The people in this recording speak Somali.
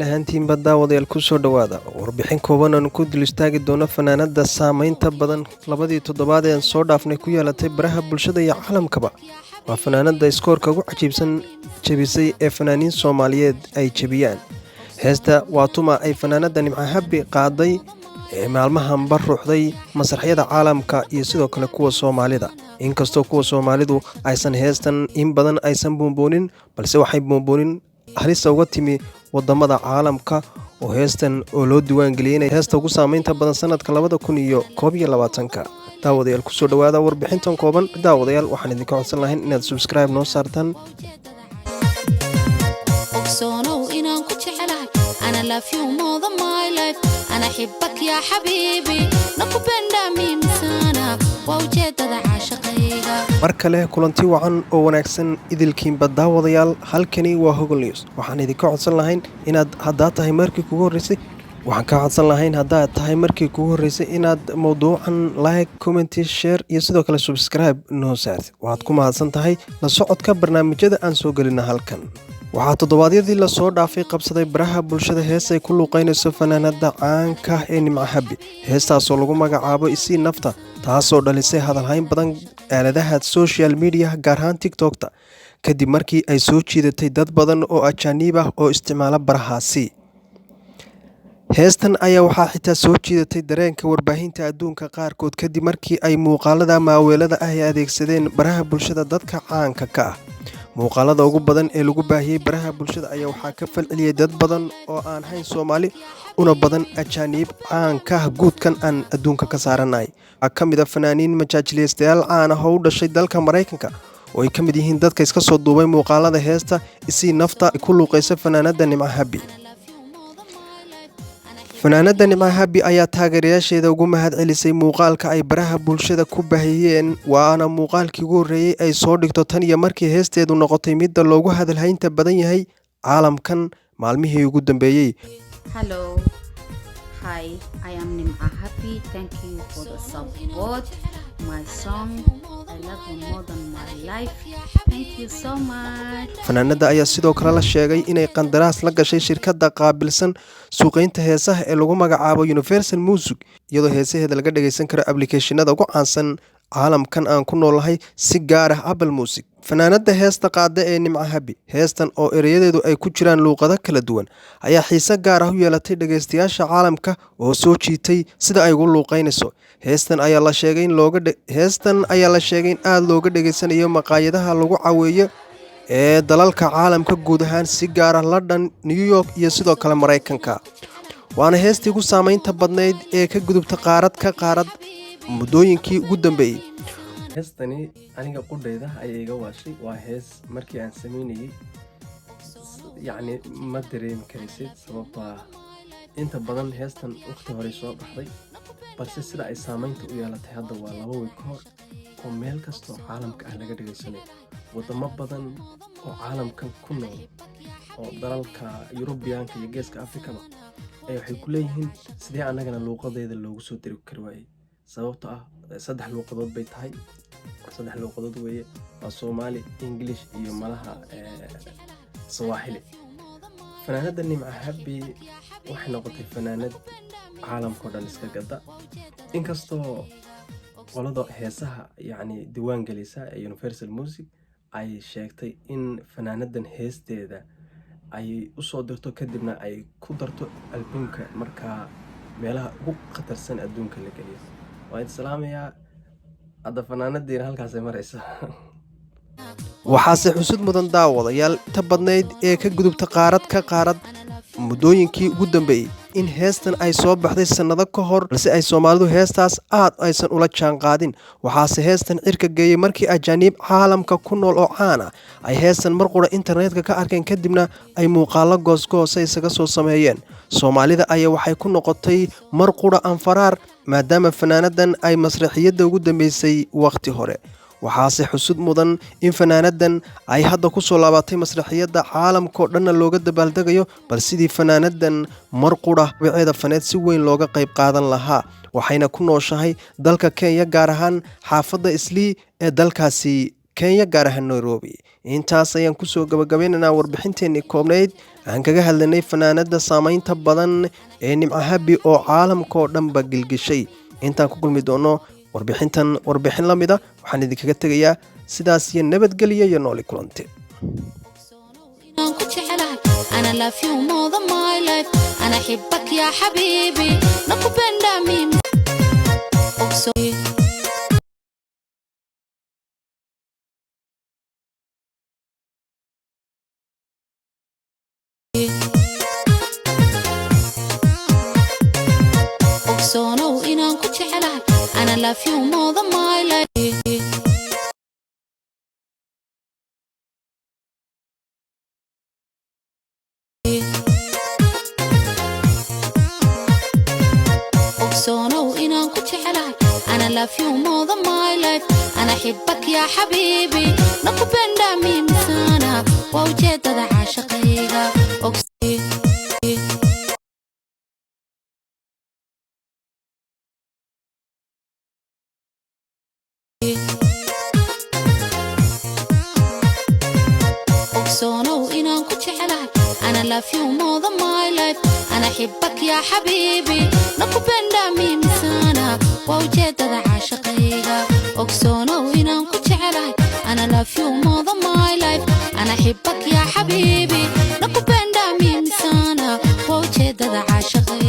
Ahaantiinba daawadayaal, kusoo dhowaada warbixin kooban aan ku dul istaagi doono fanaanada saameynta badan labadii toddobaad ee aan soo dhaafnay ku yeelatay baraha bulshada iyo caalamkaba. Waa fanaanada iskoorka ugu cajiibsan jebisay ee fanaaniin Soomaaliyeed ay jebiyaan. Heesta waa tuma ay fanaanada Nimco Happy qaaday ee maalmahanba ruuxday masraxyada caalamka iyo sidoo kale kuwa Soomaalida. Inkastoo kuwa Soomaalidu aysan heestan in badan aysan buunbuunin, balse waxay buunbuunin halista uga timi wadamada caalamka oo heestan oo loo diiwaangeliyey inay heesta ugu saameynta badan sanadka 2021-ka. Daawadayaal, kusoo dhowaada warbixintan kooban. Daawadayaal, waxaan idinka codsan lahayn inaad subscribe noo saartaan. Ogsoonow inaan ku jecelahay. Ana love you more than my life. Ana xibak yaa xabiibi, nakupenda mimi sana, waa ujeedada caashaqayga. Mar kale kulanti wacan oo wanaagsan idilkiinba daawadayaal. Halkani waa Hogol News. Waxaan idinka codsan lahayn inaad haddaad tahay markii kugu horreysay, waxaan kaa codsan lahayn haddaad tahay markii kugu horreysay inaad mowduucan like, comment, share iyo sidoo kale subscribe noo saartid. Waxaad ku mahadsan tahay la socodka barnaamijyada aan soo gelina halkan. Waxaa toddobaadyadii lasoo dhaafay qabsaday baraha bulshada hees ay ku luuqeynayso fanaanada caanka ee Nimco Happy, heestaasoo lagu magacaabo Isii Nafta, taasoo dhalisay hadalhayn badan aaladaha social media, gaar ahaan TikTokta, kadib markii ay soo jiidatay dad badan oo ajaaniib ah oo isticmaala barahaasi. Heestan ayaa waxaa xitaa soo jiidatay dareenka warbaahinta adduunka qaarkood, kadib markii ay muuqaalada maaweelada ah ay adeegsadeen baraha bulshada dadka caanka ka ah. Muuqaalada ugu badan ee lagu baahiyey baraha bulshada ayaa waxaa ka falceliyey dad badan oo aan hayn Soomaali, una badan ajaaniib caanka ah guudkan aan adduunka ka saaranahay. Waxaa ka mid a fanaaniin majaajileystayaal caan ah oo u dhashay dalka Maraykanka oo ay ka mid yihiin dadka iska soo duubay muuqaalada heesta Isii Nafta ay ku luuqeysa fanaanada Nimco Happy. Fanaanada Nimco Happy ayaa taageerayaasheeda ugu mahad celisay muuqaalka ay baraha bulshada ku baahiyeen, waana muuqaalkii ugu horreeyey ay soo dhigto tan iyo markii heesteedu noqotay midda loogu hadalhaynta badan yahay caalamkan maalmihii ugu dambeeyey. Hello. Hi, I am Nim'a Happy. Thank you for the support. My song, I love you more than my life. Thank you so much. Fanaanada ayaa sidoo kale la sheegay inay qandaraas la gashay shirkadda qaabilsan suuqeynta heesaha ee lagu magacaabo Universal Music, iyadoo heesaheeda laga dhageysan karo applicationada ugu caansan caalamkan aan ku noolnahay, si gaar ah Apple Music. Fanaanada heesta qaada ee Nimco Happy, heestan oo ereyadeedu ay ku jiraan luuqado kala duwan, ayaa xiise gaar ah u yeelatay dhageystayaasha caalamka oo soo jiitay sida ay ugu luuqeynayso. Heestan ayaa la sheegay in aada looga dhageysanayo maqaayadaha lagu caweeyo ee dalalka caalamka guud ahaan, si gaar ah London, New York iyo sidoo kale Maraykanka. Waana heestii ugu saameynta badnayd ee ka gudubta qaarad ka qaarad muddooyinkii ugu dambeeyey. Heestani aniga qudhayda ayay iga waashay. Waa hees markii aan sameynayey, yacni ma dareemi karaysid, sababtoo ah inta badan heestan waqti horey soo baxday, balse sida ay saameynta u yeelatay hadda waa 2 week ka hor oo meel kastoo caalamka ah laga dhageysanayo. Wadamo badan oo caalamkan ku nool oo dalalka Yurubiyaanka iyo Geeska Afrikaba ay waxay ku leeyihiin, sidee annagana luuqadeeda loogu soo diri kari waayey? Sababto ah saddex luuqadood bay tahay, saddex luuqadood weeye: waa Soomaali, English iyo malaha Sawaaxili. Fanaanada Nimca Happy waxay noqotay fanaanad caalamkao dhan iska gadda, inkastoo qolada heesaha yacni diiwaan gelisa ee Universal Music ay sheegtay in fanaanadan heesteeda ay usoo dirto, kadibna ay ku darto albuumka markaa meelaha ugu khatarsan adduunka la geliyo. Waan idin salaamayaa. Hadda fanaanadiina halkaasay maraysa. Waxaase xusud mudan, daawadayaal, inta badnayd ee ka gudubta qaarad ka qaarad muddooyinkii ugu dambeeyey in heestan ay soo baxday sannado ka hor, balse ay Soomaalidu heestaas aad aysan ula jaan qaadin. Waxaase heestan cirka geeyey markii ajaaniib caalamka ku nool oo caan ah ay heestan mar qura internetka ka arkeen, kadibna ay muuqaalo goosgoosa isaga soo sameeyeen. Soomaalida ayaa waxay ku noqotay mar qura anfaraar, maadaama fanaanadan ay masraxiyadda ugu dambeysay wakhti hore. Waxaase xusud mudan in fanaanadan ay hadda ku soo laabatay masraxiyadda, caalamkao dhanna looga dabaaldegayo. Bal sidii fanaanadan mar qura wiceeda faneed si weyn looga qayb qaadan lahaa. Waxayna ku nooshahay dalka Kenya, gaar ahaan xaafadda Islii ee dalkaasi. Kenya, gaar ahaan Nairobi. Intaas ayaan kusoo gabagabeynaynaa warbixinteenii koobnayd aan kaga hadlanay fanaanada saameynta badan ee Nimco Happy oo caalamka oo dhanba gilgishay. Intaan ku kulmi doono warbixintan warbixin la mida, waxaan idinkaga tegayaa sidaas iyo nabadgelyo iyo nooli kulante. Inaan ku jecelahay. أنا love you more than my life. أنا أحبك يا حبيبي nakupenda mimi. Ogsoonow inaan ku jecelahay. أنا love you more than my life. Ogsoonow inaan ku jecelahay. أنا love you more than my life. أنا أحبك يا حبيبي nakupenda mimi sana. Waa ujeedada caashaqayga. Ogsoonow inaan ku jecelahay. أنا love you more than my life. أنا أحبك يا حبيبي nakupenda mimi sana. Waa ujeedada caashaqayga. Ogsoonow inaan ku jecelahay. أنا love you more than my life. أنا أحبك يا حبيبي nakupenda mimi sana. Waa ujeedada caashaqayga.